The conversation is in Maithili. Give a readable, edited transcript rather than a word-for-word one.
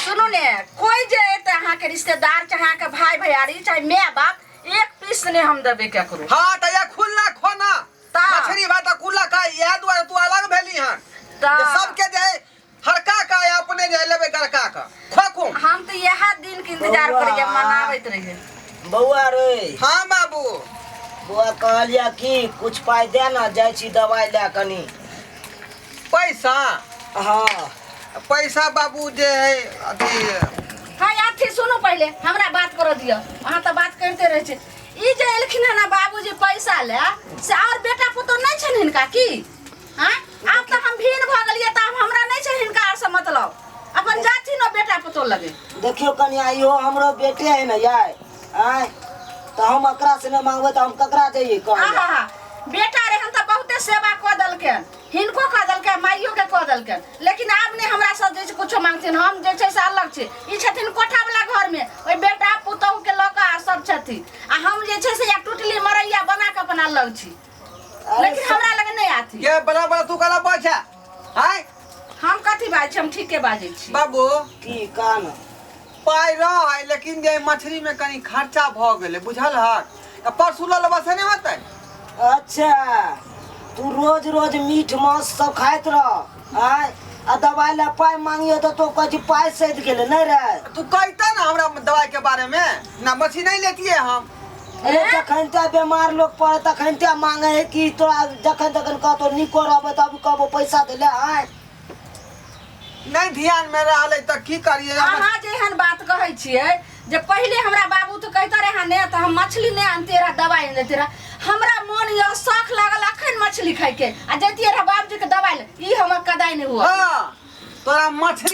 सुनू ने, कोई जे एतै अहाँके रिश्तेदार, चाहे अहाँके भाई भैयारी, चाहे माय बाप, एक पीस ने हम देबै केकरो। हाँ तऽ ये खुल्ला खोना ता। मछली भात आ कुल्ला खा, इएह दुआरे तू अलग भेली हन ता। जे सबके जे है हरका का या अपने जे लेबै गरका का खोखू। हम तऽ इएह दिन के इंतजार बौआ। करियै, मनाबैत रहियै। बौआ रे। हाँ बाबू। बौआ, कहलिया कि कुछ पाइ दे ना, जाइ छी दवाइ लए कनी। पैसा? हाँ। पैसा बाबू जे है अथी। हाँ अथी सुनू, पहिले हमरा बात करऽ दिअ, अहाँ तऽ बात करिते रहै छी। ई जे एलखिन हन ना बाबूजी पैसा ले, से आओर बेटा पुतोह नहि छनि हिनका की? हाँ, आब तऽ हम भिन्न भऽ गेलियै, तऽ आब हमरा नहि छै हिनका आर से मतलब। अपन जाथिन ओ बेटा पुतोह लगे। देखियौ कनिया, इहो हमरो बेटे है ने यार, आँय, तऽ हम एकरा से नहि मांगबै तऽ हम ककरा जइयै कहै लए? आहा, बेटा रे, हम तऽ बहुते सेवा कऽ देलकनि, हिनको कऽ देलकै, माइयो के कऽ देलकनि, लेकिन आब नहि हमरा सब जे छै कुछो मांगथिन। हम जे छै से अलग छी। ई छथिन कोठा वाला घर में, ओहि बेटा पुतोह के लऽ कऽ आ सब छथिन, आ हम जे छै से या टुटली मरैया बना कऽ अपन अलग छी। अरे लेकिन हमरा लग नहि आती। के बड़ा बड़ा तू कला बचा आय? हम कथी बाजै छी? हम ठीके बाजै छी। बाबू। की कह ने। पाइ रहै, लेकिन जे मछली में कनी खर्चा भऽ गेलै, बुझल हक? तऽ परसू लऽ लेबऽ से नहि होतै? अच्छा, तू रोज रोज मीट मांस सब खाइत रह, आँय, आ दवाइ लए पाइ मांगियो तऽ तो कहै छी पाइ सधि गेलै। नहि रे? तू कहता ना हमरा दवाई के बारे में ना, मछली नहीं लेतिए हम। अरे, जखन ते बीमार लोग पड़े तखन ते मांगे है कि तोरा जखन तखन कहतो निको रहबै तब कहबो पैसा दे ले, आँय। नहीं ध्यान में रहलै तऽ की करिए? अहाँ जेहन बात कहै छियै जे पहिले हमरा बाबू तऽ कहिते रहे ने, तऽ हम मछली नहि आनते रह, दवाइ आनि देते रह। हमरा मन यऽ शौख लागल अखन मछली खाइके, आ जैतियै रह बाबूजीके दवाइ ले, ई हमर कदाइ नहि हुआ। हाँ, तोरा मछली